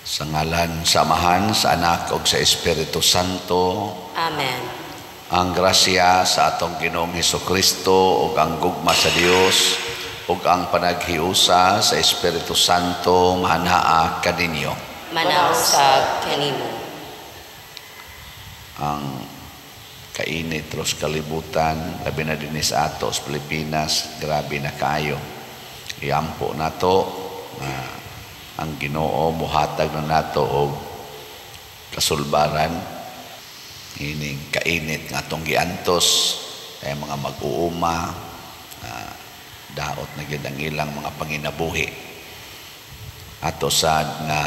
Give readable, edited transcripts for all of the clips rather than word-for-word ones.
Sa ngalan sa Amahan, sa Anak ug sa Espiritu Santo. Amen. Ang grasya sa atong Ginoong Hesukristo ug ang gugma sa Dios ug ang panaghiusa sa Espiritu Santo maanaa kaninyo. Manausab kanimo. Ang kainit ros kalibutan, labi na dinhi sa ato sa Pilipinas, grabe na kaayo. Iampo nato nga ang Ginoo muhatag na nato og kasulbaran ining kainit nga atong giantos kay mga mag-uuma, daot na gyud ang ilang mga panginabuhi. Ato sad nga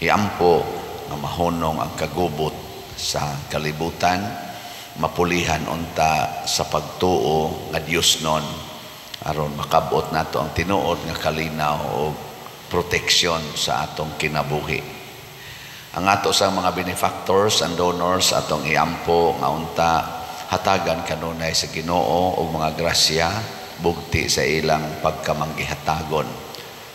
iampo nga mahunong ang kagubot sa kalibutan, mapulihan unta sa pagtuo nga Dios nun aron makabot nato ang tinuod nga kalinaw o proteksyon sa atong kinabuhi. Ang ato sa mga benefactors and donors atong iampo nga unta hatagan kanunay sa Ginoo og mga grasya bugti sa ilang pagkamanggihatagon,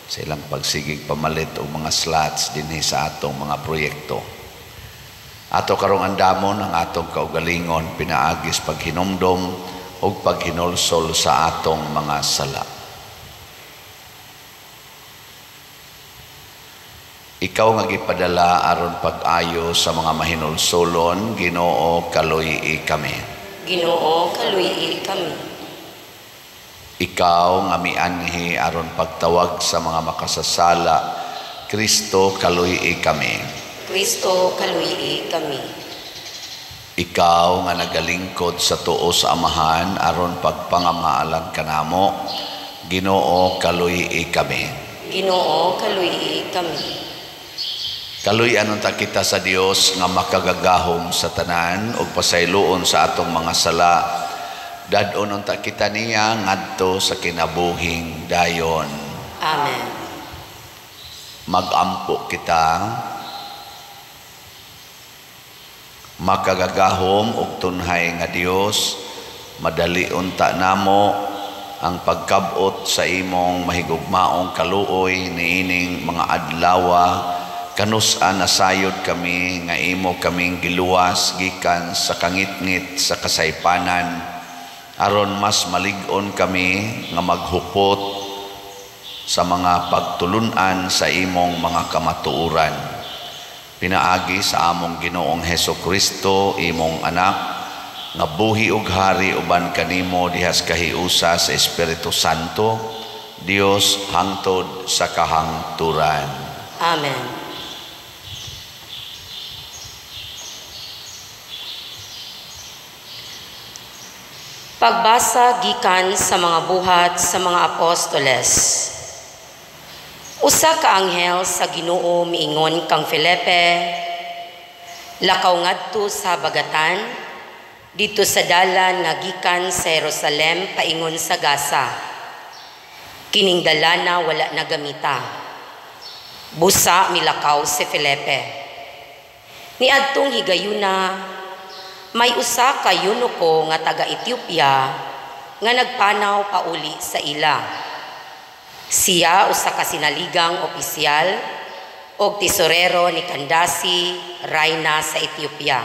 sa ilang pagsigig pamalit og mga slots dinhi sa atong mga proyekto. Ato karong andamon ang atong kaugalingon pinaagis paghinumdom og paghinulsol sa atong mga sala. Ikaw nga gipadala aron pag-ayo sa mga mahinulsolon, Ginoo, kaluy-i kami. Ginoo, kaluy-i kami. Ikaw nga mianhi aron pagtawag sa mga makasasala, Kristo, kaluy-i kami. Kristo, kaluy-i kami. Ikaw nga nagalingkod sa tuo sa Amahan aron pagpangamaalan kanamo, Ginoo, kaluy-i kami. Ginoo, kaluy-i kami. Kaluy-an unta kita sa Dios nga makagagahom sa tanan ug pasayloon sa atong mga sala. Dad-on unta kita niya ngadto sa kinabuhing dayon. Amen. Magampo kita. Makagagahom ug tunhay nga Dios, madali unta namo ang pagkabot sa imong mahigugmaong kaluoy niining mga adlawa. Kanus-a nasayod kami nga imo kaming giluwas gikan sa kangitngit sa kasaypanan, aron mas malig-on kami nga maghupot sa mga pagtulun-an sa imong mga kamatuoran. Pinaagi sa among Ginoong Hesukristo, imong anak, nga buhi ug hari uban kanimo dihas kahiusa sa Espiritu Santo, Dios hangtod sa kahangturan. Amen. Pagbasa gikan sa mga buhat sa mga apostoles. Usa ka anghel sa Ginoo miingon kang Felipe, lakaw ngadto sa bagatan dito sa dalan nga gikan sa Jerusalem paingon sa Gaza. Kining dalana wala nagamita. Busa milakaw si Felipe. Niadtong higayuna, may usa ka eunuko nga taga Ethiopia nga nagpanaw pauli sa ila. Siya usa ka sinaligang opisyal og tesorero ni Kandasi, rayna sa Ethiopia.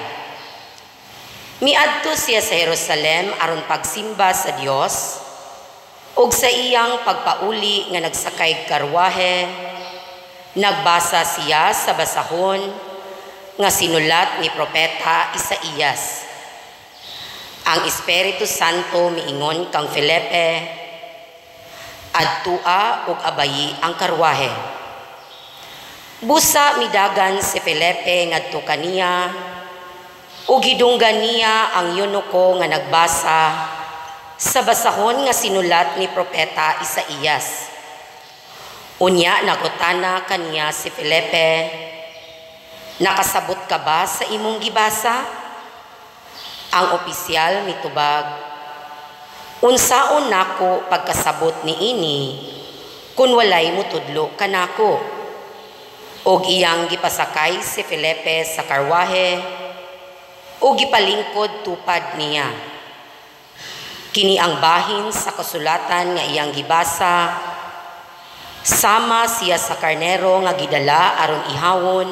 Miadto siya sa Jerusalem aron pagsimba sa Dios ug sa iyang pagpauli nga nagsakay karwahe, nagbasa siya sa basahon nga sinulat ni Propeta Isaías. Ang Espiritu Santo miingon kang Felipe, adtua ug abayi ang karwahe. Busa midagan si Felipe ngadto kaniya ug gidunggan niya ang eunuko nga nagbasa sa basahon nga sinulat ni Propeta Isaías. Unya nagutana kaniya si Felipe, nakasabot ka ba sa imong gibasa? Ang opisyal mitubag, unsaon nako pagkasabot niini kun walay mutudlo kanako? Og iyang gipasakay si Felipe sa karwahe ug gipalingkod tupad niya. Kini ang bahin sa kasulatan nga iyang gibasa. Sama siya sa karnero nga gidala aron ihawon,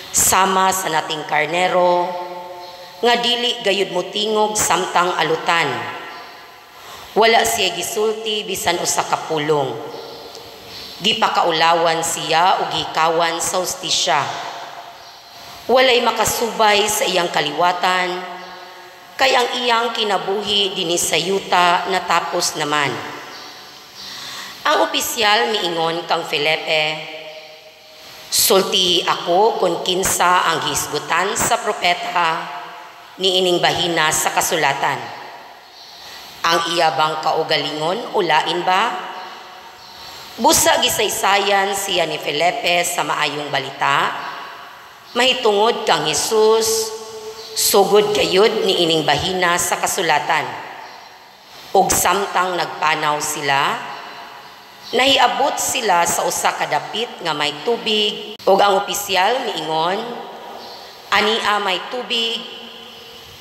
sama sa nating karnero nga dili gayud motingog samtang alutan. Wala siya gisulti bisan usa ka pulong. Gipakaulawan siya ug gikawan sa hustisya. Walay makasubay sa iyang kaliwatan, kay ang iyang kinabuhi dinhi sa yuta natapos naman. Ang opisyal miingon kang Felipe, "Sultihi ako kung kinsa ang gihisgutan sa propeta niining bahina sa kasulatan. Ang iya bang kaugalingon o lain ba?" Busa gisaysayan siya ni Felipe sa maayong balita, mahitungod kang Hesus, sugod gayud niining bahina sa kasulatan. Ug samtang nagpanaw sila, nahiabot sila sa usa ka dapit nga may tubig, ug ang opisyal miingon, "Ania may tubig,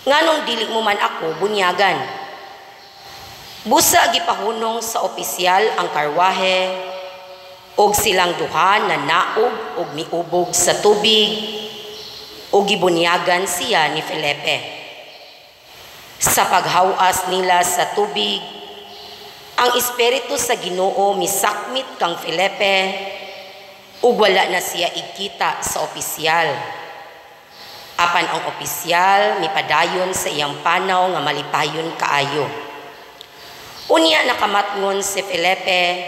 nganong dili mo man ako bunyagan?" Busa gipahunong sa opisyal ang karwahe, ug silang duha nanaog ug miubog sa tubig, ug gibunyagan siya ni Felipe. Sa paghawas nila sa tubig, ang espiritu sa Ginoo misakmit kang Felipe, ug wala na siya igkita sa opisyal. Apan ang opisyal mipadayon sa iyang panaw nga malipayon kaayo. Unya nakamatngon si Felipe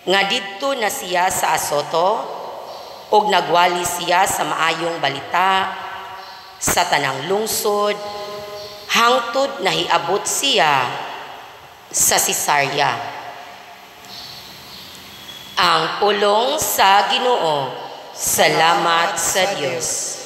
nga didto na siya sa Asoto, ug nagwali siya sa maayong balita sa tanang lungsod hangtod nahiabot siya sa Cesarea. Ang pulong sa Ginoo. Salamat sa Dios.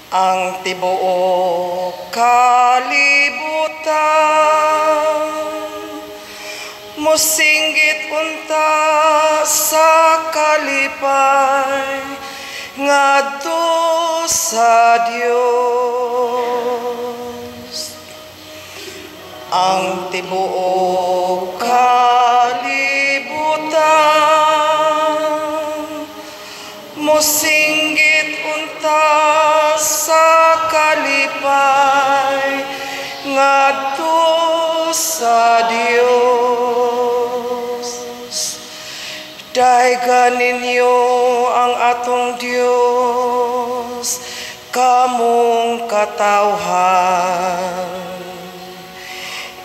Ang tibuok kalibutan mosinggit unta sa kalipay ngadto sa Dios. Ang tibuok kalibutan mosinggit unta sa kalipay ngadto sa Dios. Daygan ninyo ang atong Dios, kamong katawhan.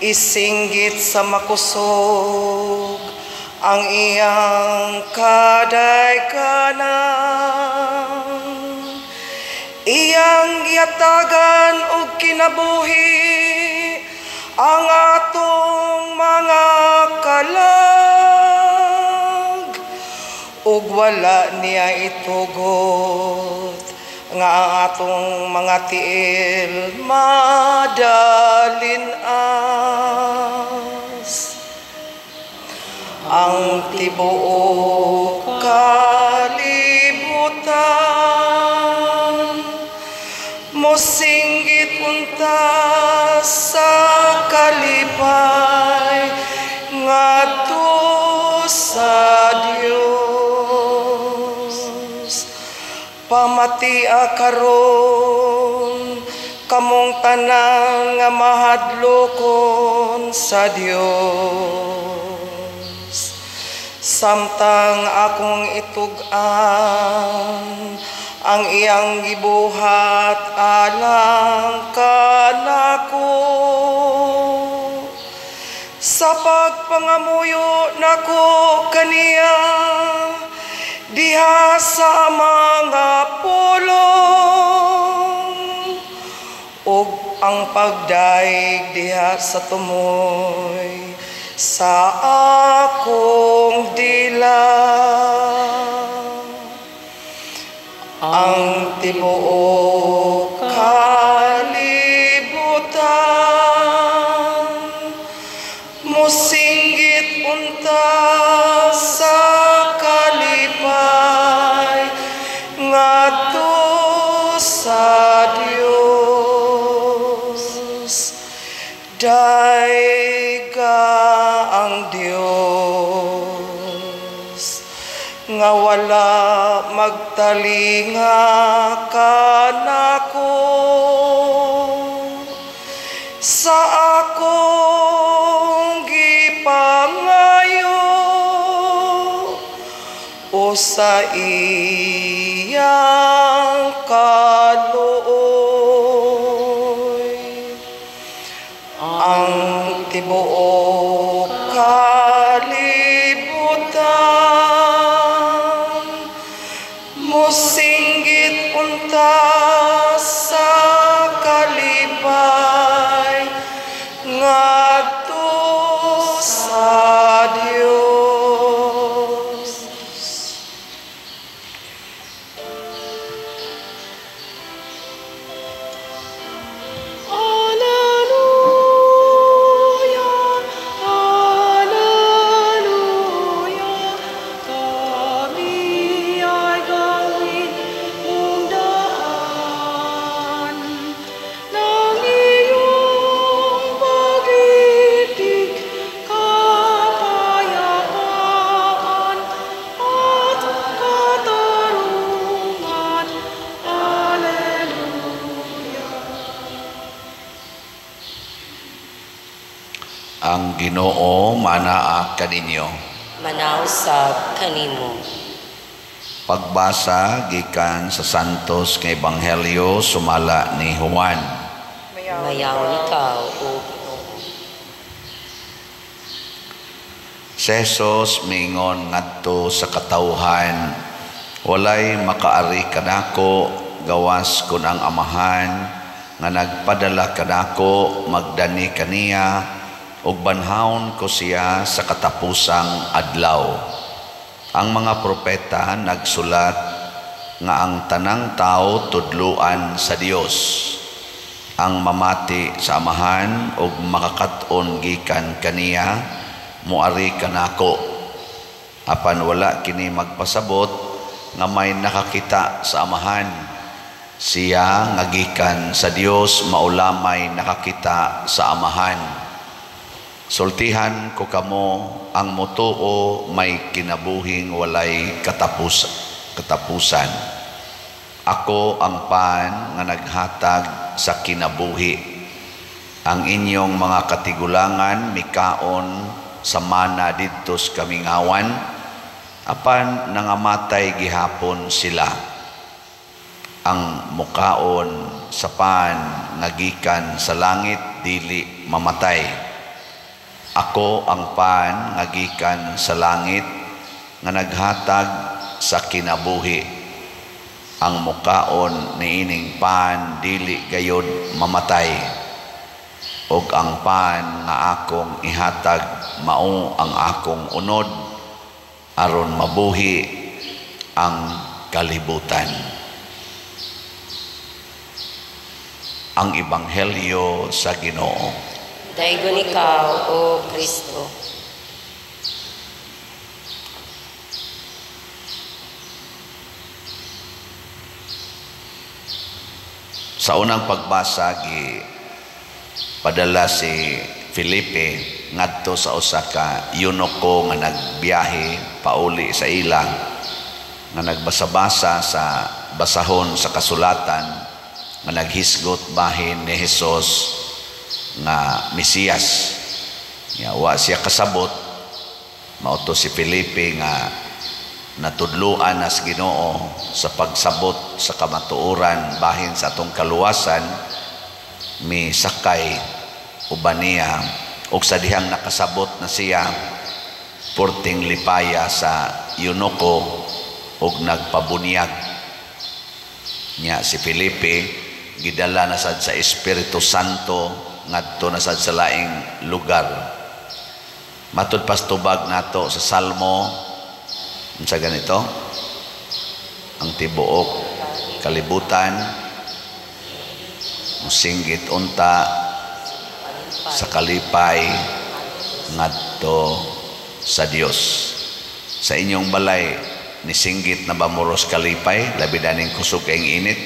Isinggit sa makusog ang iyang kadayganan. Iyang giatagan og kinabuhi ang atong mga kalag, ug wala niya itugot nga ang atong mga tiil madalin-as. Ang tibuok kalibutan mosinggit unta sa kalipay ngadto sa Dios. Pamatia karon kamong tanan nga mahadlokon sa Dios. Samtang akong itug-an ang iyang gibuhat alang kanako, sa pagpangamuyo nako kaniya diha sa mga pulong, ug ang pagdaig diha sa tumoy sa akong dila. Ang tibuok kalibutan mosinggit unta sa kalipay Wala magtalinga kanako sa akong gipangayo o sa iyang kaluoy. Ang tibuok kalibutan musinggit unta sa kalipay ngadto sa Dios. Alleluia, Alleluia, kami ay gawin mong daan ng iyong pag-ibig, kapayapaan at katarungan. Alleluia. Ang Ginoo manaa kaninyo. Manaw sa kanimo. Pagbasa gikan sa Santos nga Ebanghelyo sumala ni Juan. Mayaw ikaw, O Ginoo. Si Jesus miingon ngadto sa katawhan, walay makaari kanako gawas kun ang Amahan nga nagpadala kanako magdani kaniya ug banhawon ko siya sa katapusang adlaw. Ang mga propeta nagsulat nga ang tanang tao tudluan sa Dios. Ang mamati sa Amahan ug makakat-on gikan kaniya moari kanako. Apan wala kini magpasabot nga may nakakita sa Amahan. Siya nga gikan sa Dios maulamay nakakita sa Amahan. Sultihan ko kamo ang motuo may kinabuhing walay katapusan. Ako ang pan nga naghatag sa kinabuhi. Ang inyong mga katigulangan mikaon sa mana didto sa kamingawan, apan nangamatay gihapon sila. Ang mukaon sa pan nga gikan sa langit dili mamatay. Ako ang pan nga gikan sa langit nga naghatag sa kinabuhi. Ang mukaon niining pan dili gayod mamatay. Ug ang pan nga akong ihatag mao ang akong unod aron mabuhi ang kalibutan. Ang Ebanghelyo sa Ginoo. Daigon ikaw, O Kristo. Sa unang pagbasa gi padala si Felipe ngadto sa usa ka eunuko nga nagbiyahe pauli sa ila nga nagbasa-basa sa basahon sa kasulatan nga naghisgot bahin ni Hesus nga Mesiyas. Ya, wa siya kasabot, mao to si Felipe nga natudloan nas Ginoo sa pagsabot sa kamatuoran bahin sa atong kaluwasan, misakay uban niya og sa dihang nakasabot na siya porting lipaya sa eunuko og nagpabunyag. Nya si Felipe gidala na sad sa Espiritu Santo ngadto na sad sa laing lugar. Matud pastubag nato sa Salmo unsa ganito? Ang tibuok kalibutan musinggit unta sa kalipay ngadto sa Dios. Sa inyong balay nisinggit na ba moros kalipay labi daning kusog kayong init?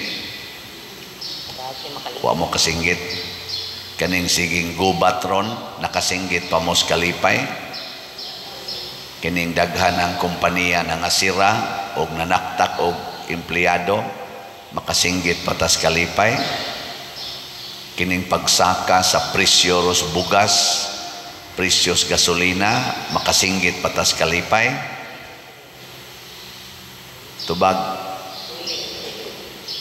Wa mo kasinggit. Kaning siging gubat ron nakasinggit pa mos kalipay. Kining daghan ang kompanya nga sira og nanaktak og empleyado, makasinggit pa tas kalipay? Kining pagsaka sa presyo ros bugas, presyos gasolina, makasinggit pa tas kalipay? Tubag,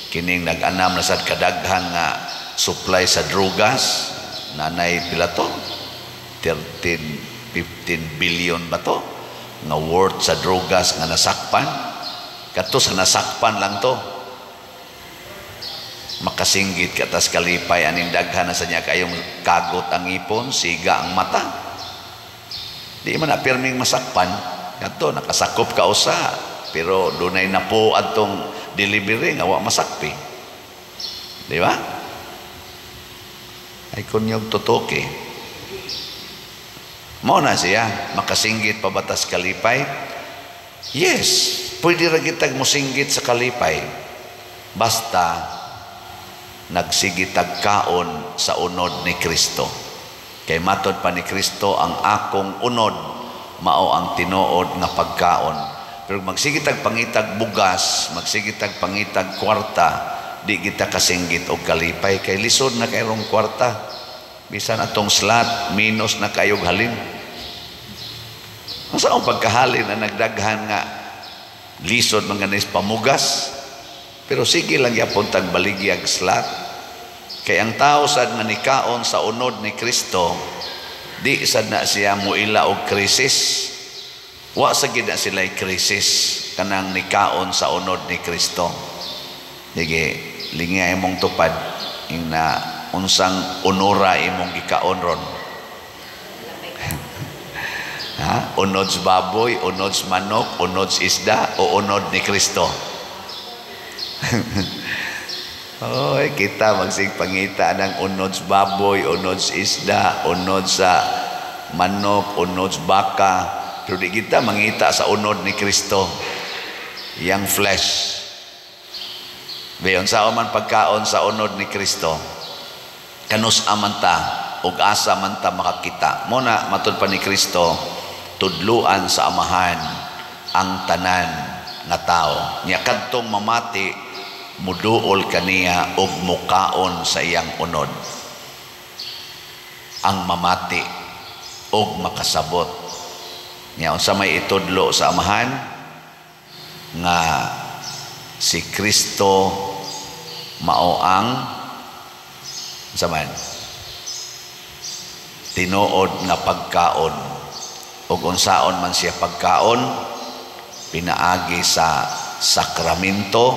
kining nag-anam na sad kadaghan nga supply sa drugas, nanay pila to, 13, 15 billion ba to nga worth sa drugas nga nasakpan? Kato sa nasakpan lang to. Makasinggit ka tas kalipay aning daghan na sa niya kayong kagot ang ipon, siga ang mata? Di man na pirming masakpan. Kato nakasakop ka usa, pero dunay napo adtong delivery nga wa masakpi, di ba? Ay kunyog tutuki mo na siya. Makasinggit pa ba tas kalipay? Yes, pwede ra gitag mosinggit sa kalipay basta nagsigitag kaon sa unod ni Kristo, kay matod pa ni Kristo, "Ang akong unod mao ang tinuod nga pagkaon." Pero magsigitag pangitag bugas, magsigitag pangitag kwarta, di kita kasinggit og kalipay kay lisod na kayrong kwarta. Bisan atong slot, minus na kayog halin. Ang saong pagkahalin na nagdaghan nga lisod man ganis pamugas, pero sige lang yapon tag baligyag slot. Kay ang tao sad nga nikaon sa unod ni Kristo, di sad na siya muila og krisis. Wa sa gid na sila krisis kanang nikaon sa unod ni Kristo. Sige, lingi imong tupad ing na unsang unora imong gikaon ron. Ha? Unod sa baboy, unod sa manok, unod sa isda, o unod ni Kristo? Oy, kita magsig pangita ng unod sa baboy, unod sa isda, unod sa manok, unod sa baka. Pero di kita mangita sa unod ni Kristo. Yang flesh. Bayon sa man pagkaon sa unod ni Kristo, kanus aman ta ug asa man ta makakita? Mo na matud pa ni Kristo, tudluan sa Amahan ang tanan nga tao. Nya kadtong mamati, muduol kaniya ug mukaon sa iyang unod. Ang mamati ug makasabot. Nya unsa may itudlo sa Amahan? Nga si Kristo mao ang unsa man tinuod nga pagkaon, ug unsaon man siya pagkaon? Pinaagi sa sakramento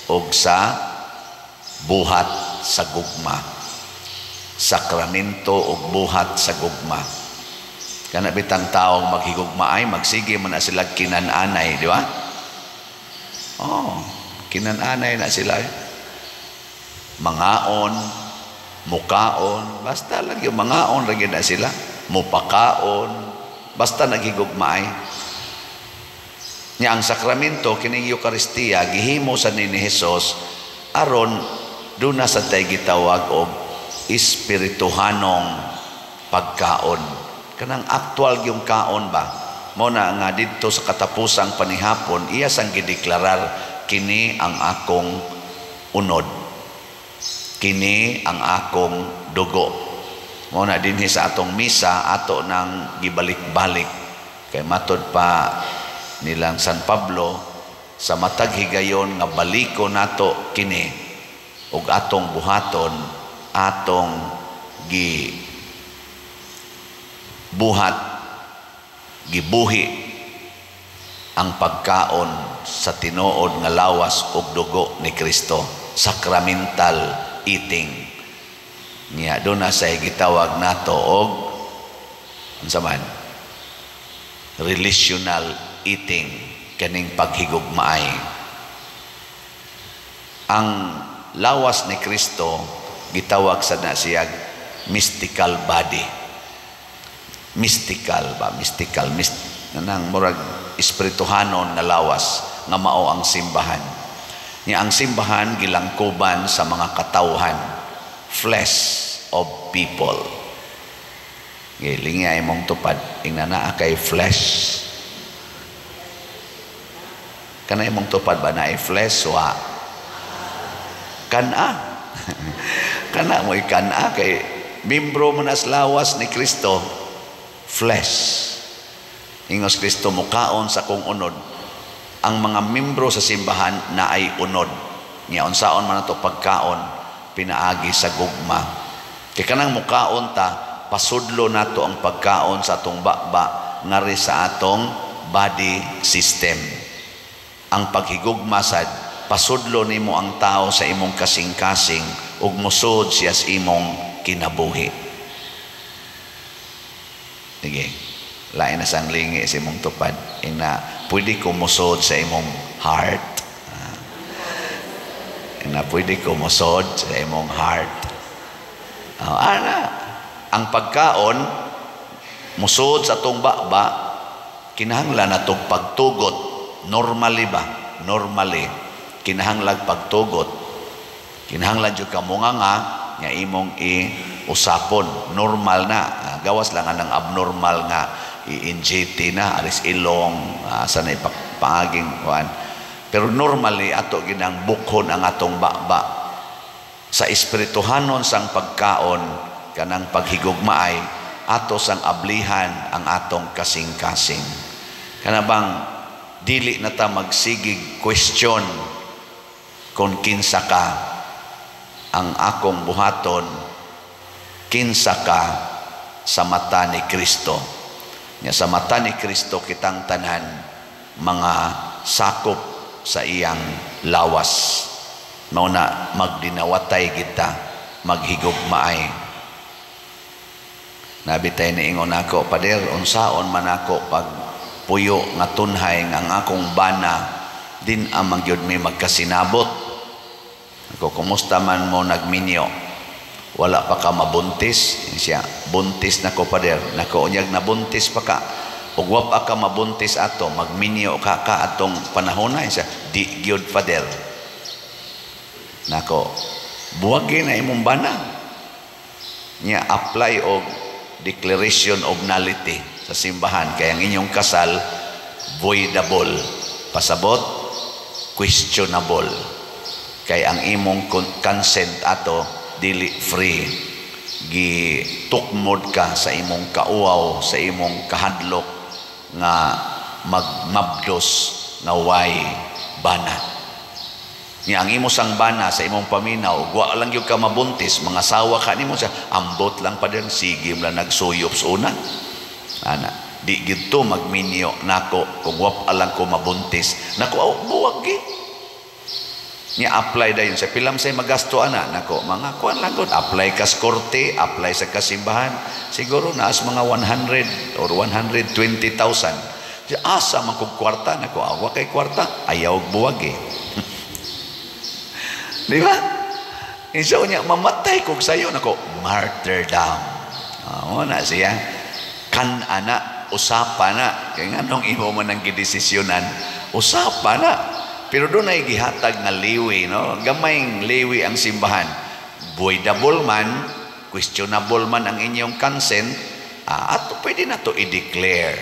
ug sa buhat sa gugma. Sakramento ug buhat sa gugma. Kana bitang taong maghigugma ay magsige man na sila kinan-anay, di ba? Oh, kinan-anay na sila. Mangaon, mukaon, basta lang yung mangaon lagi na sila, mupakaon, basta naghigugma ay. Nya ang sakramento kining Eukaristiya, gihimo sa ni Jesus aron duna sa tay gitawag og espirituhanong pagkaon. Kanang aktual yung kaon ba? Mo na nga didto sa katapusang panihapon, iya sang gideklarar, "Kini ang akong unod. Kini ang akong dugo." Mo na dinhi sa atong misa, ato nang gibalik-balik. Kay matod pa nilang San Pablo, sa matag higayon nga baliko nato kini ug atong buhaton, atong gi buhat, gibuhi ang pagkaon sa tinuod nga lawas ug dugo ni Kristo, sacramental eating. Niya doon na sa gitawag nato og unsa man? Relational eating, kaning paghigugmaay. Ang lawas ni Kristo gitawag sa na siya mystical body. Mystical ba? Mystical, nanang murag espirituhanon nga lawas nga mao ang simbahan. Nya ang simbahan gilangkuban sa mga katawhan, flesh of people. Gilingi ay mong tupad, ingna naa kay flesh. Kana imong tupad ba na ay flesh wa? Kana. Kana mo ikana kay membro mo na sa lawas ni Kristo, flesh. Ingos Kristo, mukaon sa kong unod. Ang mga membro sa simbahan na ay unod. Nya unsaon man ato pagkaon, pinaagi sa gugma. Kay kanang mukaon ta, pasudlo nato ang pagkaon sa atong baba ngari sa atong body system. Ang paghigugma sad, pasudlo nimo ang tao sa imong kasing-kasing ug mosud siya sa imong kinabuhi. Sige, lain na sang lingi sa imong tupad. Ina, pwede ko mosod sa imong heart. Ina, pwede ko mosod sa imong heart. Oh, ana, ang pagkaon musod sa atong baba, kinahanglan natong pagtugot. Normally ba? Normally kinahanglan pagtugot. Kinahanglan jud ka mo nga nga imong i-usapon. Normal na. Gawas lang anang abnormal nga i-NGT na aris ilong, sa na ipaaging kuan. Pero normally ato ginang bukhon ang atong baba. Sa espirituhanon sang pagkaon kanang paghigugmaay ato sang ablihan ang atong kasing-kasing. Kana bang dili na ta magsigig question kung kinsa ka. Ang akong buhaton, kinsa ka sa mata ni Kristo. Nya sa mata ni Kristo kitang tanan mga sakop sa iyang lawas. Mao na magdinawatay kita, maghigugmaay. Nabitay ni ingon ako, "Pader, unsaon man ako pag puyo nga tunhay nga ang akong bana din amang gyud mi magkasinabot?" Ako, "Kumusta man mo nagminyo? Wala pa ka mabuntis?" Siya, "Buntis na ko, Pader." Nako, "Unyag nabuntis pa ka. Ug wa pa ka mabuntis ato, magminyo ka ka atong panahon na?" Siya, "Di gyud, Pader." Nako, "Buwagi na imong bana. Nya apply og declaration of nullity sa simbahan kay ang inyong kasal voidable." Pasabot, questionable. Kay ang imong consent ato dili free. Gitukmod ka sa imong kauaw, sa imong kahadlok nga magmabdos nga way bana. Nya ang imo sang bana sa imong paminaw, wa lang gyud ka mabuntis, mga sawa ka nimo siya, "Ambot lang, Pader, sige lang nagsuyop sa una. Ana, di gyud to magminyo nako kung wa pa lang ko mabuntis." Nako, "Aw, buwag gi." Nya apply dayon sa pilam say magasto ana. Nako, mga kuan lang gud, apply kas korte, apply sa kasimbahan, siguro naas mga 100 or 120,000. "Asa man kog kwarta?" Nako, "Awa kay kwarta, ayaw og buwag eh." Di ba? Insa niya, "Mamatay kog sayo." Nako, "Martyrdom." Ah, na siya. Kan ana, usapa na. Kaya nga nung imo man ang gidesisyonan, usapa na. Pero doon ay gihatag nga liwi, no? Gamayng liwi ang simbahan. Voidable man, questionable man ang inyong consent, ato pwede na to i-declare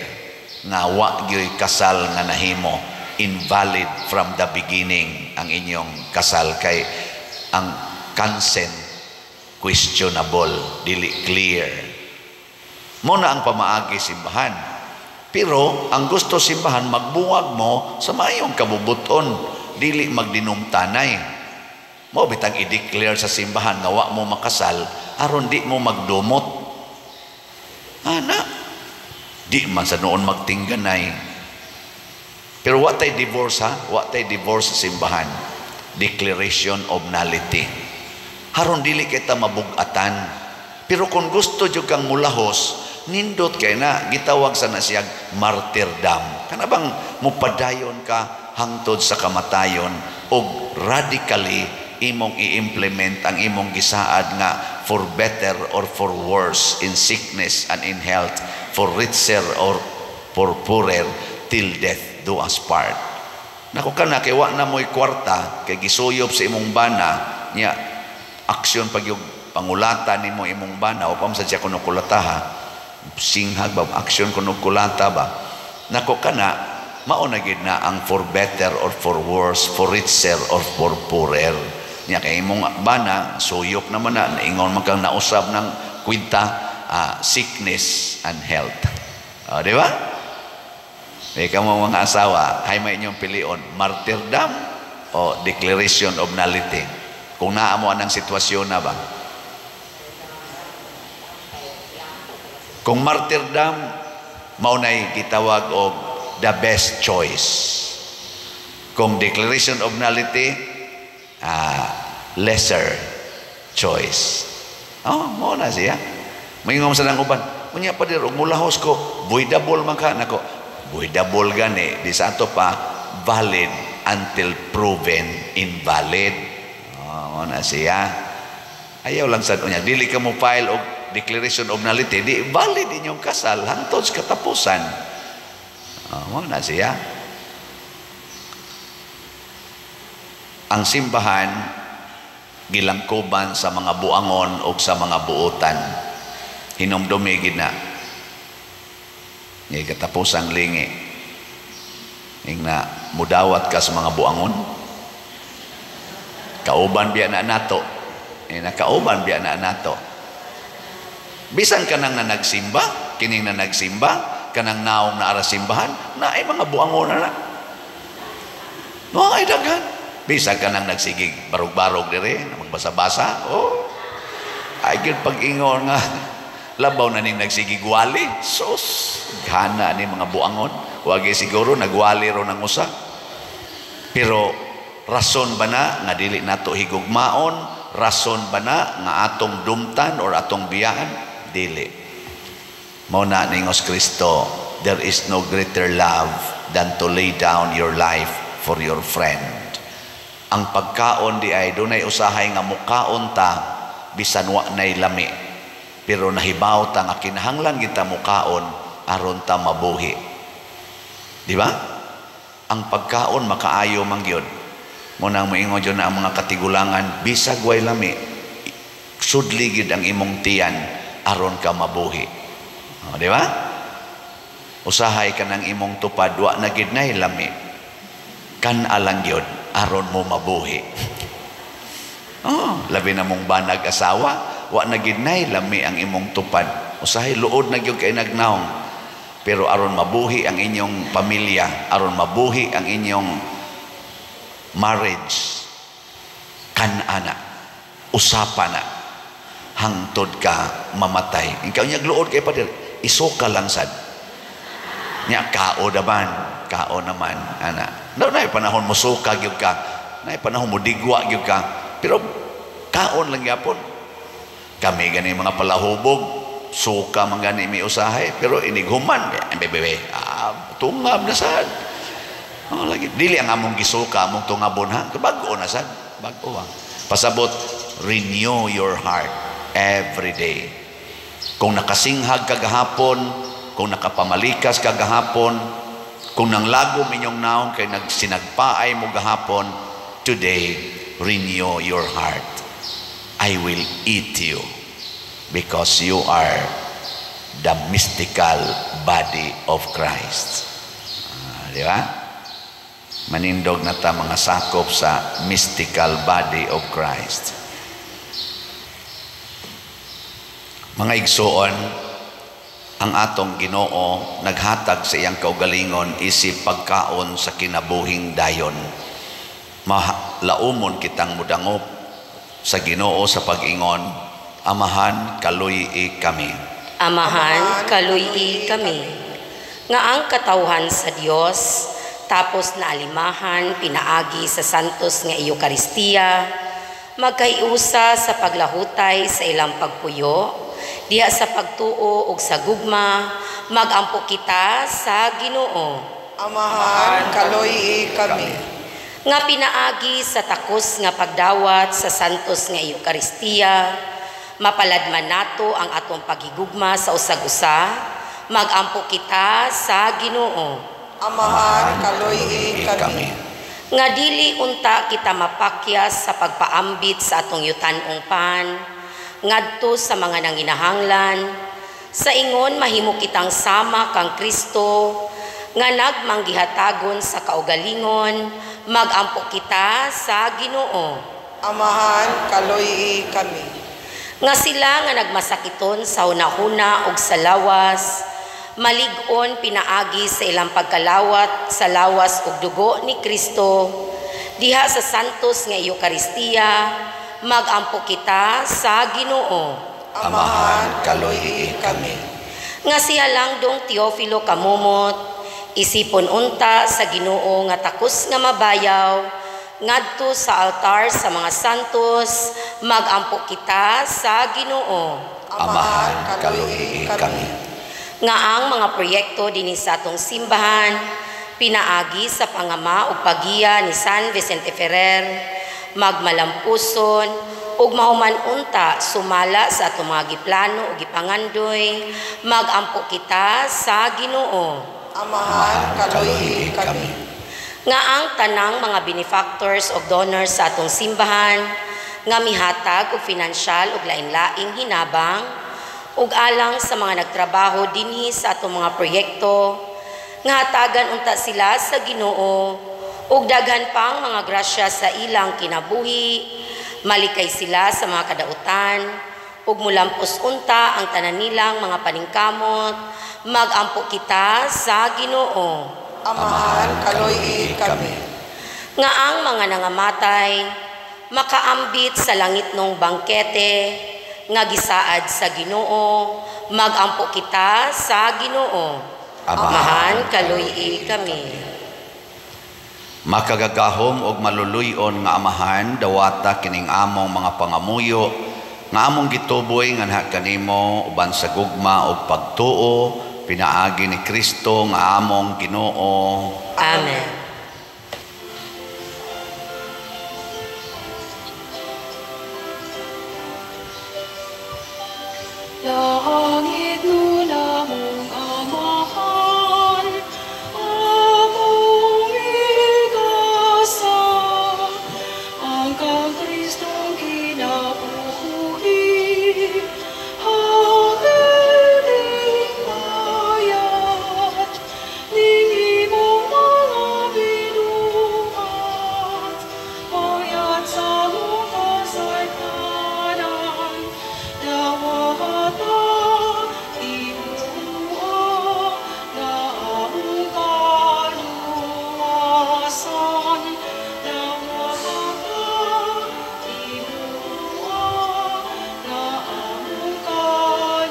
nga wa gyoy kasal nga nahimo, invalid from the beginning ang inyong kasal kay ang consent questionable, dili clear. Mo na ang pamaagi simbahan. Pero ang gusto simbahan, magbuwag mo sa maayong kabubuton, dili magdinumtanay. Mo bitang i-declare sa simbahan nga wa mo makasal aron di mo magdumot. Ana, di man sa noon magtingganay. Pero wa tay divorce ha, wa tay divorce sa simbahan. Declaration of nullity. Haron dili kita mabugatan. Pero kung gusto jud kang mulahos, nindot kay na gitawag sa na siyag martyrdom. Kana bang mupadayon ka hangtod sa kamatayon og radically imong i-implement ang imong gisaad nga for better or for worse, in sickness and in health, for richer or for poorer, till death do us part. Nako, kana kay wa na mo'y kwarta kay gisuyop sa imong bana niya, aksyon pag yung pangulata nimo imong bana o pamsa siya kuno kulataha. Singhag ba, action kuno kulata ba. Nako kana mao na gid na ang for better or for worse, for richer or for poorer. Nya kay imong bana suyop naman na, naingon man kang nausab ng kwenta, sickness and health. O, di ba? Eh, kamo mga asawa, hay may inyong pilion, martyrdom o declaration of nullity. Kung naa mo anang sitwasyon na ba? Kung martyrdom, mao nay gitawag og the best choice. Kung declaration of nullity, lesser choice. Oh, mao na siya. Maingon sa nang uban, unya pa dir og mulahos ko, voidable man ka nako. Voidable gani, di sa ato pa valid until proven invalid. Oh, mao na siya. Ayaw lang sad unya dili ka mo file og declaration of nullity, di valid inyong kasal hangtod sa katapusan. Oh, mao na siya. Ang simbahan gilangkoban sa mga buangon o sa mga buotan. Hinumdumi gid na. Ngay katapusang lingi. Ingna mudawat ka sa mga buangon. Kauban biya na nato. Ingna kauban biya na nato. Bisan kanang na nagsimba, kining na nagsimba, kanang naong na ara simbahan, na ay mga buangon na na. No, ay daghan. Bisan kanang nagsigig barog-barog dire, magbasa-basa, oh. Ay gyud pag-ingon nga labaw na ning nagsigig wali, sus, gana ni mga buangon. Wagi siguro nagwali ro nang usa. Pero rason ba na nga dili nato higugmaon? Rason ba na nga atong dumtan or atong biyaan? Dili. Mao na ningos Kristo, there is no greater love than to lay down your life for your friend. Ang pagkaon di ay dunay usahay nga mukaon ta bisan wa nay lami. Pero nahibaw ta nga kinahanglan kita mukaon aron ta mabuhi. Di ba? Ang pagkaon makaayo man gyud. Mo nang moingon jud na ang mga katigulangan, bisag way lami, sudli gyud ang imong tiyan aron ka mabuhi. O, di ba? Usahay ka ng imong tupad, wa na gyud nay lami. Kan-a lang gyud aron mo mabuhi. Oh, labi na mong banag asawa, wa na gyud nay lami ang imong tupad. Usahay luod na gyud kay nagnaong. Pero aron mabuhi ang inyong pamilya, aron mabuhi ang inyong marriage, kan-ana, usapa na, hangtod ka mamatay. Ikaw niya luod kay pader, isuka lang sad. Nya kao naman, kao naman, ana. No, nay panahon mo suka gyud ka, nay panahon mo digwa gyud ka, pero kaon lang gyapon. Kami gani mga palahubog, suka man gani mi usahay, pero inighuman, bebe, tungab na sad. Oh, lagi dili ang among gisuka, among tungabon ha, bag-o na sad, bag-o ha. Pasabot, renew your heart every day. Kung nakasinghag ka gahapon, kung nakapamalikas ka gahapon, kung nanglagom inyong naong kay nagsinagpaay mo gahapon, today, renew your heart. I will eat you because you are the mystical body of Christ. Di ba? Manindog na ta mga sakop sa mystical body of Christ. Mga igsoon, ang atong Ginoo naghatag sa iyang kaugalingon isip pagkaon sa kinabuhing dayon. Malaumon kitang mudangop sa Ginoo sa pag-ingon, Amahan, kaluy-i kami. Amahan, kaluy-i kami. Nga ang katawhan sa Dios, tapos naalimahan, pinaagi sa santos nga Eucharistia, magkaiusa sa paglahutay sa ilang pagpuyo, diha sa pagtuo ug sa gugma, magampo kita sa Ginoo. Amahan, kaluy-i kami. Nga pinaagi sa takos nga pagdawat sa santos nga Eucharistia, mapaladman nato ang atong paghigugma sa usag-usa, magampo kita sa Ginoo. Amahan, kaluy-i kami. Nga dili unta kita mapakyas sa pagpaambit sa atong yutan-ong pan, ngadto sa mga nanginahanglan, Sa ingon mahimo kitang sama kang Kristo nga nagmanggihatagon sa kaugalingon, magampo kita sa Ginoo. Amahan, kaloy kami. Nga sila nga nagmasakiton sa hunahuna ug sa lawas, malig-on pinaagi sa ilang pagkalawat sa lawas ug dugo ni Kristo, diha sa santos nga Eukaristiya, magampo kita sa Ginoo. Amahan, kaloy kami. Nga siya lang dong Teofilo Kamumot, isipon unta sa Ginoo nga takos nga mabayaw, ngadto sa altar sa mga santos, magampo kita sa Ginoo. Amahan, kaloy kami. Nga ang mga proyekto dinhi sa atong simbahan, pinaagi sa pangama ug paggiya ni San Vicente Ferrer, magmalampuson ug mahuman unta sumala sa atong mga giplano ug gipangandoy, magampo kita sa Ginoo. Amahan, kaloy kami. Nga ang tanang mga benefactors ug donors sa atong simbahan nga mihatag og finansyal ug lain-laing hinabang ug alang sa mga nagtrabaho dinhi sa atong mga proyekto, nga hatagan unta sila sa Ginoo ug daghan pang mga grasya sa ilang kinabuhi, malikay sila sa mga kadautan ug mulampos unta ang tanan nilang mga paningkamot, magampo kita sa Ginoo. Amahan, kaloy kami. Nga ang mga nangamatay makaambit sa langitnong bangkete nga gisaad sa Ginoo, magampo kita sa Ginoo. Amahan, kaloy kami. Makagagahom og maluluy-on nga Amahan, dawata kining among mga pangamuyo nga among gituboy nganha kanimo uban sa gugma ug pagtuo pinaagi ni Kristo nga among Ginoo. Amen. Langit nuna mong Amahan, among igasa, ang kang Kristong kinabuhi, habiling bayat, ning imong mga binuhat, bayat sa among kasaypanan, dawata imuha nga among kaluwasan, dawata imuha nga among kaluwasan.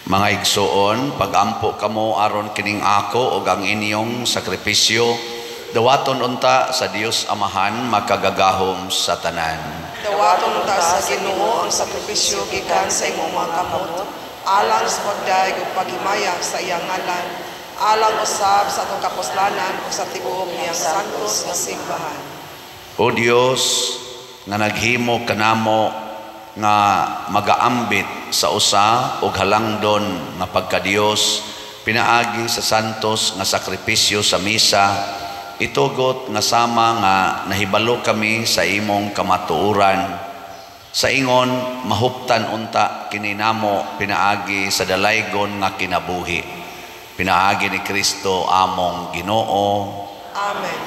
Mga igsoon, pagampo kamo aron kining ako ug ang inyong sakripisyo, dawaton unta sa Dios Amahan makagagahom sa tanan. Dawaton unta sa Ginoo ang sakripisyo gikan sa imong mga kamot, alang sa pagdayeg ug paghimaya sa iyang ngalan, alang usab sa atong kapuslanan ug sa tibuok niyang santos nga simbahan. O Dios, nga naghimo kanamo nga magaambit sa usa og halangdon nga pagkadios pinaagi sa santos nga sakripisyo sa misa, itugot nga sama nga nahibalo kami sa imong kamatuoran, sa ingon mahuptan unta kini namo pinaagi sa dalaygon nga kinabuhi, pinaagi ni Kristo among Ginoo. Amen.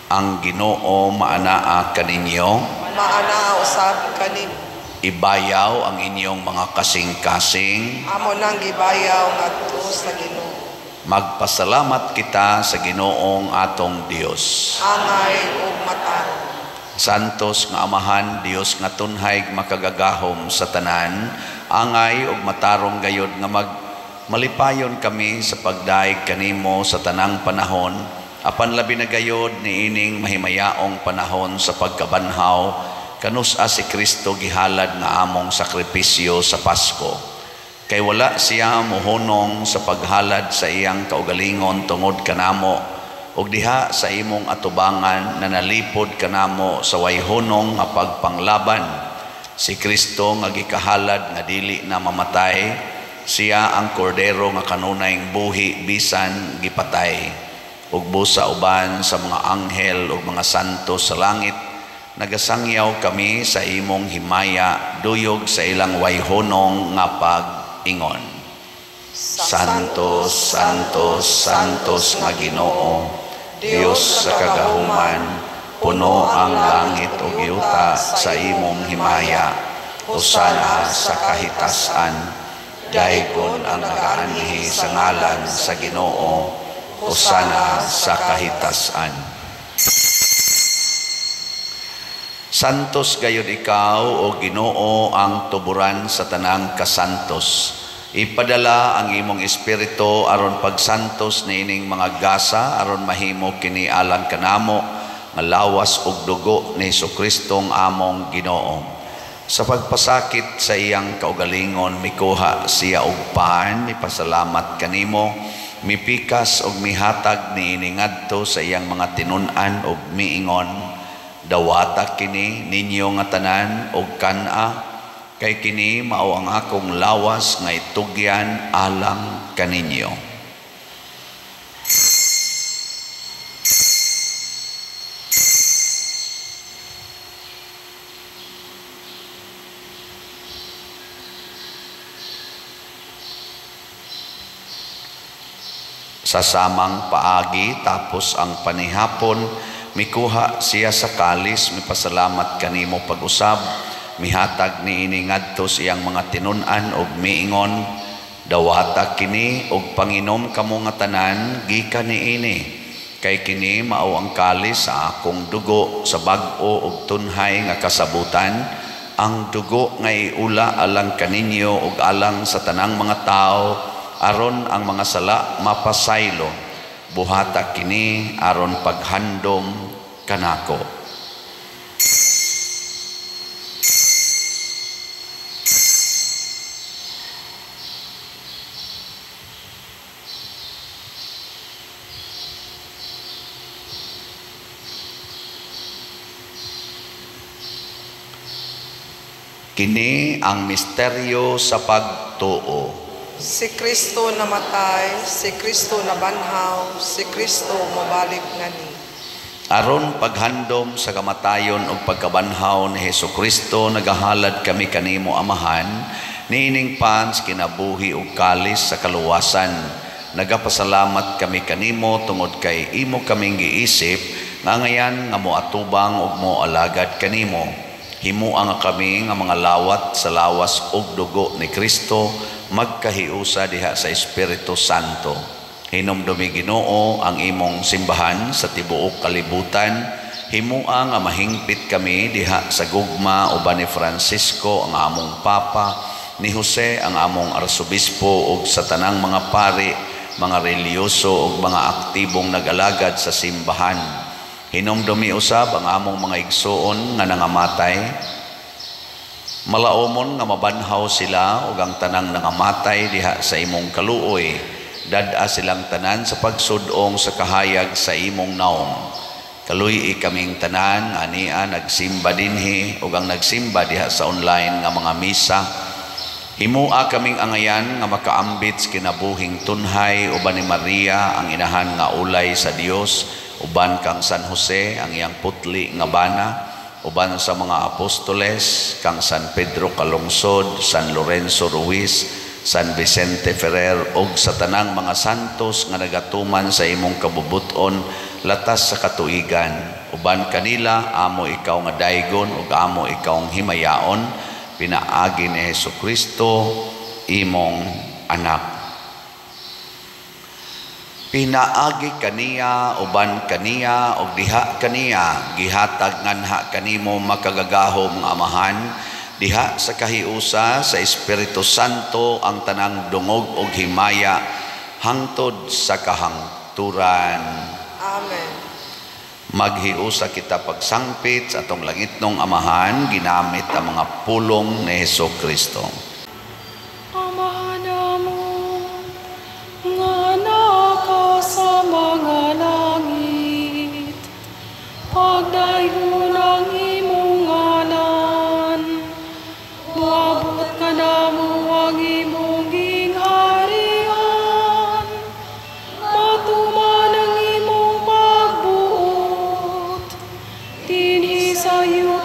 Ang Ginoo maanaa kaninyo, maanaa usab kaninyo. Ibayaw ang inyong mga kasing-kasing. Amo nang gibayaw ngadto sa Ginoo. Magpasalamat kita sa Ginoong atong Dios. Angay ug matarong. Santos nga Amahan, Dios nga tunhay makagagahom sa tanan, angay ug matarong gayod nga magmalipayon kami sa pagdaig kanimo sa tanang panahon, apan labi na gayod niining mahimayaong panahon sa pagkabanhaw, kanus-a si Kristo gihalad nga among sakripisyo sa Pasko. Kay wala siya mohunong sa paghalad sa iyang kaugalingon tungod kanamo, ug diha sa imong atubangan na nalipod kanamo sa wayhunong nga pagpanglaban. Si Kristo nga gikahalad nga dili na mamatay, siya ang kordero nga kanunayng buhi bisan gipatay. Ug busa uban sa mga anghel ug mga santo sa langit, Nagasangyaw kami sa imong himaya, duyog sa ilang wayhonong nga pag-ingon. Santos, Santos, Santos nga Ginoo, Dios sa kagahuman, puno ang langit ug yuta sa imong himaya. Hosana sa kahitasan, daygon ang nagaanhi sa ngalan sa Ginoo. Hosana sa kahitasan. Santos gayud ikaw, o Ginoo, ang tuburan sa tanang kasantos. Ipadala ang imong espiritu aron pagsantos niining mga gasa, aron mahimo kini alang kanamo nga lawas ug dugo ni Hesus-Kristong among Ginoo. Sa pagpasakit sa iyang kaugalingon, mikuha siya og pan, mipasalamat kanimo, mipikas og mihatag niini ngadto sa iyang mga tinun-an og miingon, dawata kini ninyo nga tanan og kan-a, kay kini mao ang akong lawas nga itugyan alang kaninyo. Sa samang paagi tapos ang panihapon, mikuha siya sa kalis, mipasalamat kanimo pag-usab, mihatag niini ngadto sa iyang mga tinun-an og miingon, dawata kini og panginom kamo nga tanan gikan niini, kay kini mao ang kalis sa akong dugo sa bag-o og tunhay nga kasabutan, ang dugo nga iula alang kaninyo ug alang sa tanang mga tawo, aron ang mga sala mapasaylo. Buhata kini aron paghandom kanako. Kini ang misteryo sa pagtuo. Si Kristo namatay, si Kristo nabanhaw, si Kristo mobalik ngani. Aron paghandom sa kamatayon ug pagkabanhaw ni Hesukristo, nagahalad kami kanimo Amahan, niining pans kinabuhi ug kalis sa kaluwasan. Nagapasalamat kami kanimo tungod kay imo kaming giisip nga ngayan nga moatubang ug moalagad kanimo. Himua nga kami nga mga lawat sa lawas ug dugo ni Kristo, magkahiusa diha sa Espiritu Santo. Hinumdumi Ginoo ang imong simbahan sa tibuok kalibutan. Himua nga mahingpit kami diha sa gugma uban ni Francisco ang among Papa, ni Jose ang among Arsobispo ug sa tanang mga pari, mga relihiyoso ug mga aktibong nag-alagad sa simbahan. Hinumdumi usab ang among mga igsuon nga nangamatay. Malaomon nga mabanhaw sila ug ang tanang nangamatay diha sa imong kaluoy. Dad-a silang tanan sa pagsudong sa kahayag sa imong naong. Kaluy-i kaming tanan ania nagsimba dinhi ug ang nagsimba diha sa online nga mga misa. Himua kaming angayan nga makaambit sa kinabuhing tunhay uban ni Maria ang inahan nga ulay sa Dios, uban kang San Jose ang iyang putli nga bana, uban sa mga apostoles kang San Pedro Calungsod, San Lorenzo Ruiz, San Vicente Ferrer ug sa tanang mga santos nga nagatuman sa imong kabubuton latas sa katuigan. Uban kanila amo ikaw nga daygon ug amo ikaw himayaon, pinaagi ni Hesukristo imong anak. Pinaagi kaniya, uban kaniya, ug diha kaniya, gihatag nganha kanimo makagagahom nga Amahan, diha sa kahiusa sa Espiritu Santo ang tanang dungog ug himaya hangtod sa kahangturan. Amen. Maghiusa kita pagsangpit sa atong langitnong Amahan, ginamit ang mga pulong ni Hesukristo. Amahan namo nga naa sa mga langit, pagdaygon ang imong ngalan, moabot kanamo ang imong gingharian, matuman ang imong pagbuot dinhi sa yuta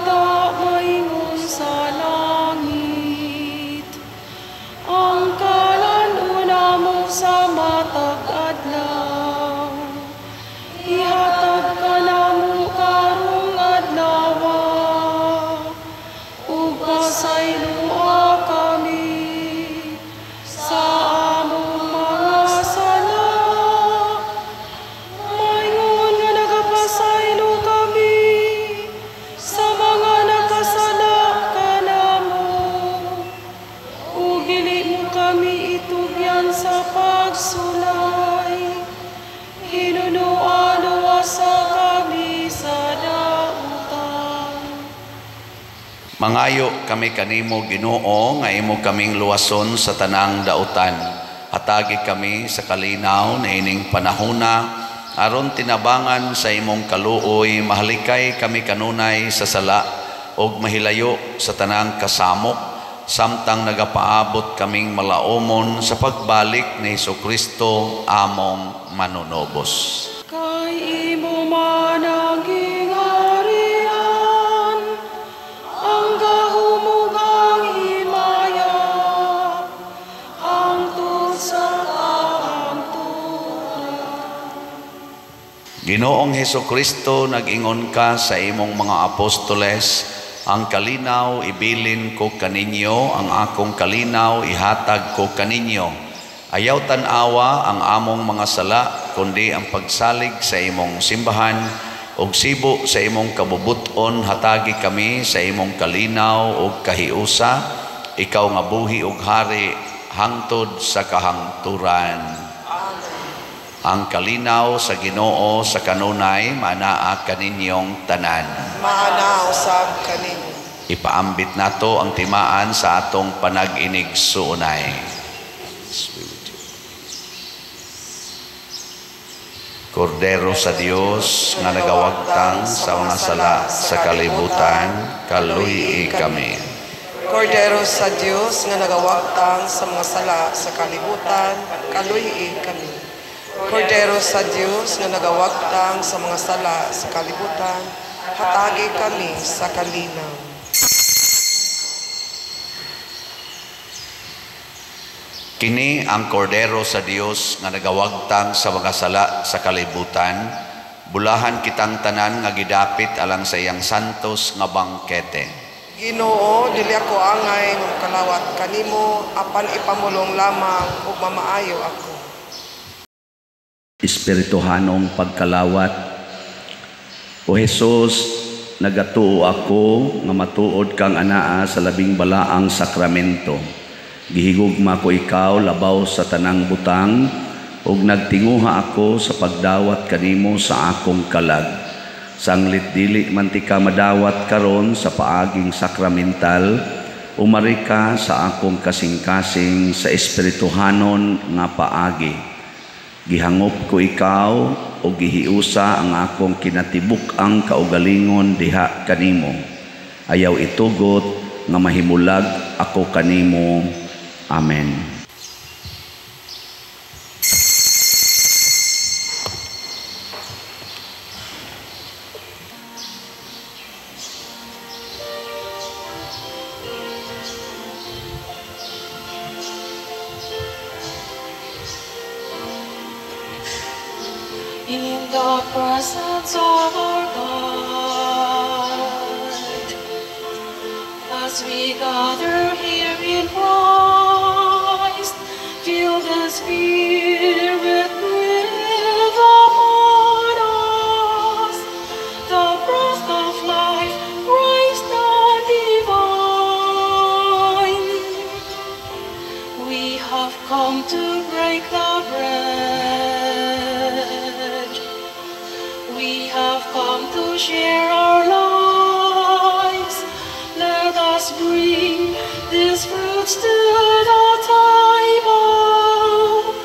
Hinunoa luwasa kami sa dautan. Mangayo kami kanimo, Ginoo, nga imo kaming luwason sa tanang dautan. Hatagi kami sa kalinaw na ining panahona, aron tinabangan sa imong kaluoy, mahalikay kami kanunay sa sala ug mahilayo sa tanang kasamok, samtang nagapaabot kaming malaomon sa pagbalik ni Hesukristo among manunobos. Kay imo man ang gingharian, ang gahom ug ang himaya, hangtod sa kahangturan. Ginoong Hesukristo, nag-ingon ka sa imong mga apostoles, ang kalinaw ibilin ko kaninyo, ang akong kalinaw ihatag ko kaninyo. Ayaw tan-awa ang among mga sala, kundi ang pagsalig sa imong simbahan, ug sibo sa imong kabubuton, hatagi kami sa imong kalinaw ug kahiusa, ikaw nga buhi ug hari hangtod sa kahangturan. Ang kalinaw sa Ginoo sa kanunay manaa kaninyong tanan. Maana usab kaninyo. Ipaambit nato ang timaan sa atong panag-inig suunay. Kordero sa Dios nga nagawagtang sa mga sala sa kalibutan, kaluy-i kami. Kordero sa Dios nga nagawagtang sa mga sala sa kalibutan, kaluy-i kami. Kordero sa Dios nga nagawagtang sa mga sala sa kalibutan, hatagi kami sa kalinaw. Kini ang kordero sa Dios nga nagawagtang sa mga sala sa kalibutan, bulahan kitang tanan nga gidapit alang sa iyang santos nga bangkete. Ginoo, dili ako angay nga mokalawat kanimo, apan ipamulong lamang ug mamaayo ako. Espirituhanong pagkalawat. O Jesus, nagatuo ako nga matuod kang anaa sa labing balaang sakramento. Gihigugma ko ikaw labaw sa tanang butang, ug nagtinguha ako sa pagdawat kanimo sa akong kalag. Sanglit dili man ti ka madawat karon sa paaging sakramental, umari ka sa akong kasing-kasing sa espirituhanon nga paagi. Gihangop ko ikaw o gihiusa ang akong kinatibuk-ang kaugalingon diha kanimo. Ayaw itugot nga mahimulag ako kanimo. Amen. In the presence of our God, as we gather here in Christ, feel the Spirit breathe upon us, the breath of life, Christ the divine. We have come to break the bread. We have come to share our lives. Let us bring these fruits to the table.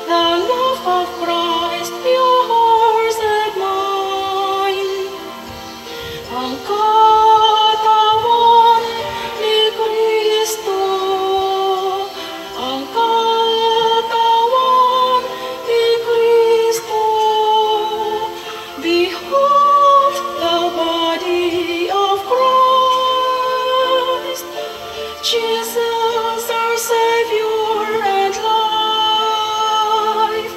The love of Christ, yours and mine. Ang katawan ni Kristo, ang katawan ni Kristo. Behold the body of Christ, Jesus our Savior and life.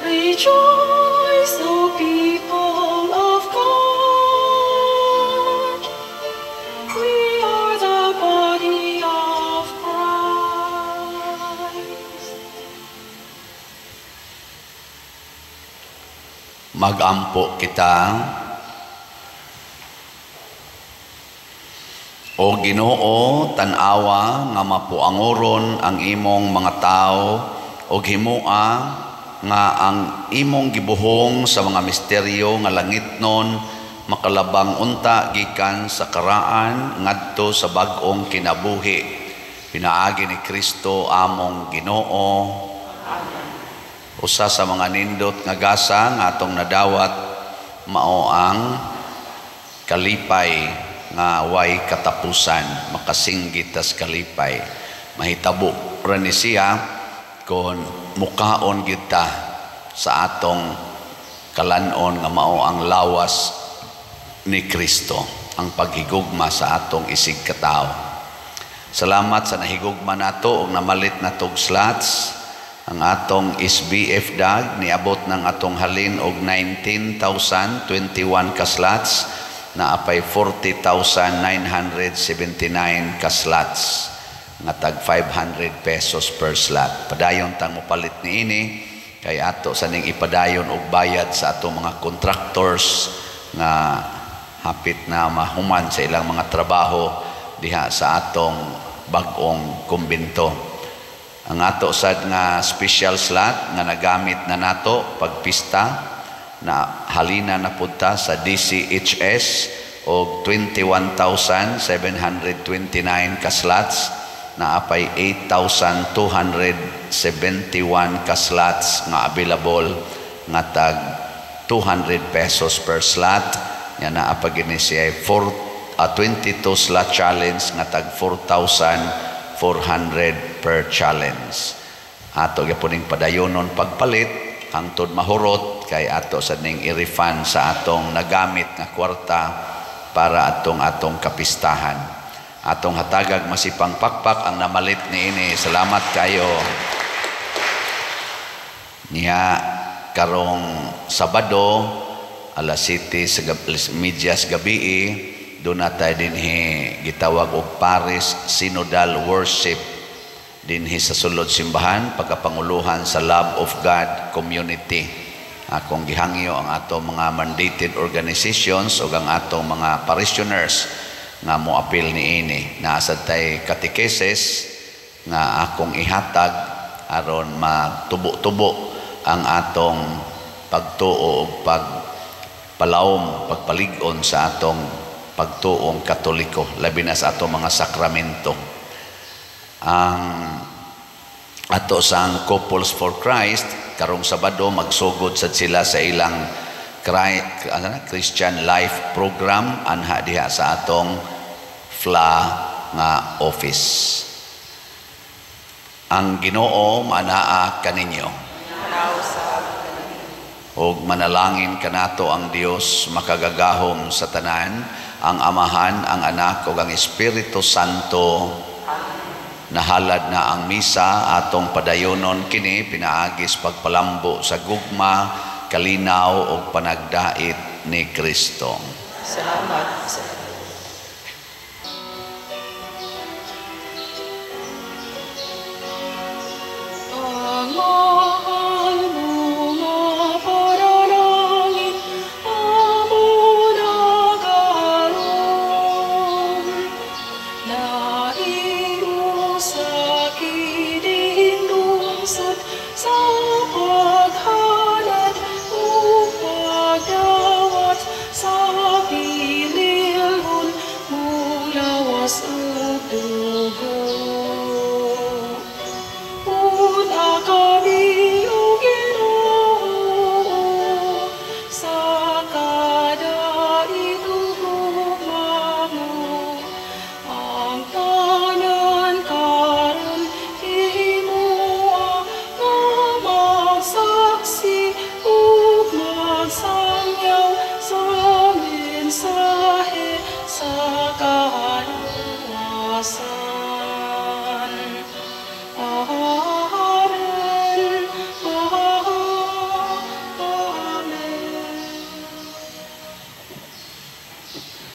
Rejoice, O people of God. We are the body of Christ. Magampo kita. O Ginoo, tan-awa nga mapuangoron ang imong mga tao ug himoa nga ang imong gibuhong sa mga misteryo nga langitnon makalabang unta gikan sa karaan ngadto sa bag-ong kinabuhi pinaagi ni Kristo among Ginoo. Amen. Usa sa mga nindot nga gasa nga atong nadawat mao ang kalipay nga way katapusan, makasinggit tas kalipay. Mahitabo ra ni siya kon mukaon kita sa atong kalanon nga mao ang lawas ni Kristo, ang paghigugma sa atong isig katawo. Salamat sa nahigugma nato og namalit natog slots. Ang atong SBF dag niabot ng atong halin og 19,021 ka slots, naapay 40,979 ka slots nga tag 500 pesos per slot. Padayon tang mopalit niini kay ato sa ning ipadayon og bayad sa atong mga contractors nga hapit na mahuman sa ilang mga trabaho diha sa atong bag-ong kumbento. Ang ato sad nga special slot nga nagamit na nato pagpista na halina na punta sa DCHS og 21,729 ka slots, naapay 8,271 ka slots nga available nga tag 200 pesos per slot. Nga naa pa gini siya 22 slot challenge nga tag 4,400 per challenge. Ato gyapon ning padayonon pagpalit hangtod mahurot kay ato sa ning i-refund sa atong nagamit nga kwarta para atong atong kapistahan. Atong hatagag masipang pakpak ang namalit niini. Salamat kayo. Niya karong Sabado alas 7 sa medyas gabi, doon na tayo dinhi gitawag og Paris Synodal Worship dinhi sa sulod simbahan pagkapanguluhan sa Love of God Community. Akong gihangyo ang atong mga mandated organizations ug ang atong mga parishioners nga moapil niini. Naa sad tay catechesis nga akong ihatag aron matubo-tubo ang atong pagtuo ug pagpalawom, pagpalig-on sa atong pagtuong Katoliko, labi na sa atong mga sakramento. Ang ato sang Couples for Christ karong Sabado magsugod sad sila sa ilang Christian Life Program anha diha sa atong FLA nga office. Ang Ginoo manaa kaninyo. Og manalangin kanato ang Dios makagagahom sa tanan, ang Amahan, ang Anak ug ang Espiritu Santo. Nahalad na ang misa, atong padayonon kini pinaagis pagpalambo sa gugma, kalinaw ug panagdait ni Kristo. Salamat. Ang